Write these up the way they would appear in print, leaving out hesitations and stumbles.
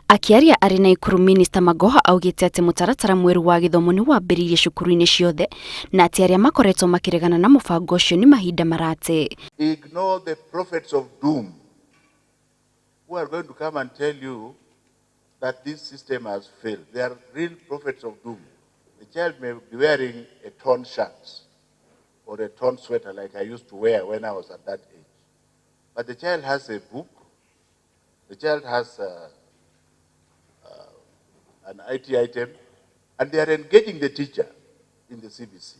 Akĩaria arĩ Naikuru Minista Magoha augĩte atĩ mũtaratara mwerũ wa gĩthomo nĩ wambĩrĩirie cukuru-inĩ ciothe na atĩ arĩa makoretwo makĩregana na mũbango ũcio nĩ mahinda marate. Ignore the prophets of doom who are going to come and tell you that this system has failed. They are real prophets of doom. The child may be wearing a torn shirt or a torn sweater like I used to wear when I was at that age. But the child has a book, the child has an IT item, and they are engaging the teacher in the CBC.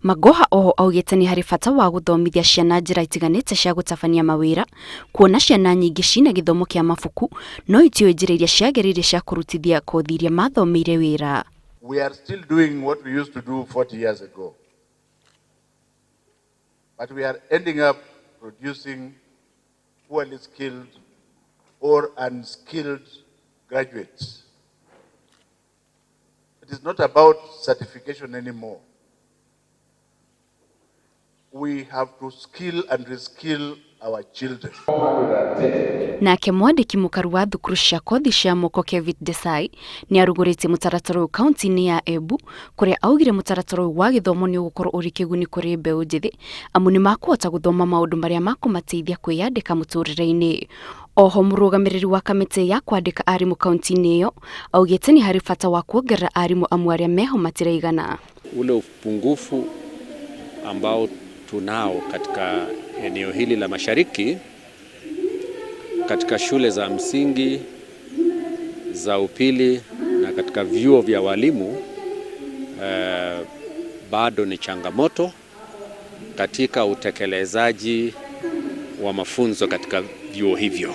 Magoha oho augĩte nĩ harĩ bata wa gũthomithia ciana njĩra itiganĩte cia gũtabania mawĩra kuona ciana nyingĩ cina gĩthomo kĩa mabuku no itiũĩ njĩra iria ciagĩrĩire cia kũrutithia kothi iria mathomeire wĩra. We are still doing what we used to do 40 years ago. But we are ending up producing poorly skilled or unskilled graduates. It is not about certification anymore. We have to skill and reskill our children. Nake mwandĩki mũkaru wa thukuru cia kothi cia moko Kevit Desai nĩ arugũrĩtie mũtaratara ũyũ kaunti-inĩ ya Embu kũrĩa augire mũtaratara ũyũ wa gĩthomo nĩ ũgũkorwo ũrĩ kĩguni kũrĩ mbeũ njĩthĩ amu nĩ makũhota gũthoma maũndũ marĩa makũmateithia kwĩyandĩka mũtũrĩre-inĩ. Oho mũrũgamĩrĩri wa kamĩtĩ ya kwandĩka arimũ kaunti-inĩ ĩyo augĩte nĩ harĩ bata wa kuongerera arimũ amu arĩa meho matiraigana. Ule upungufu ambao tunao katika eneo hili la mashariki katika shule za msingi, za upili na katika vyuo vya walimu bado ni changamoto katika utekelezaji wa mafunzo katika vyuo hivyo.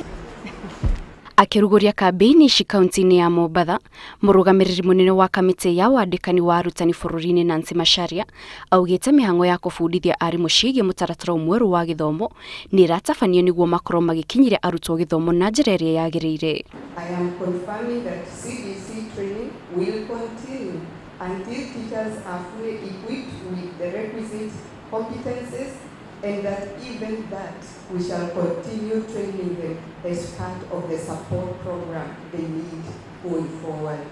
Akĩrugũria kambĩini ici kaunti-inĩ ya Mombatha, mũrũgamĩrĩri mũnene wa kamĩtĩ ya wandĩkani wa arutani bũrũri-inĩ Nancy Macharia augĩte mĩhang'o ya kũbundithia arimũ ciĩgiĩ mũtaratara mwerũ wa gĩthomo nĩ ĩratabanio nĩguo makorwo magĩkinyĩria arutwo gĩthomo na njĩra ĩrĩa yagĩrĩire. I am confirming that CBC training will continue until teachers are fully equipped with the requisite competences, and that even that we shall continue training them as part of the support program they need going forward.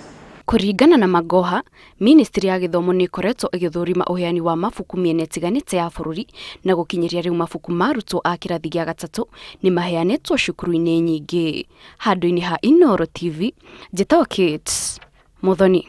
Kũringana na Magoha, ministry ya gĩthomo nĩ ĩkoretwo ĩgĩthũrima ũheani wa mabuku mĩena ĩtiganĩte ya bũrũri na gũkinyĩria rĩu mabuku ma arutwo a kĩrathi gĩa gatatũ nĩ maheanĩtwo cukuru-inĩ nyingĩ. Handũ-inĩ ha Inooro TV, njĩtagwo Kate Muthoni.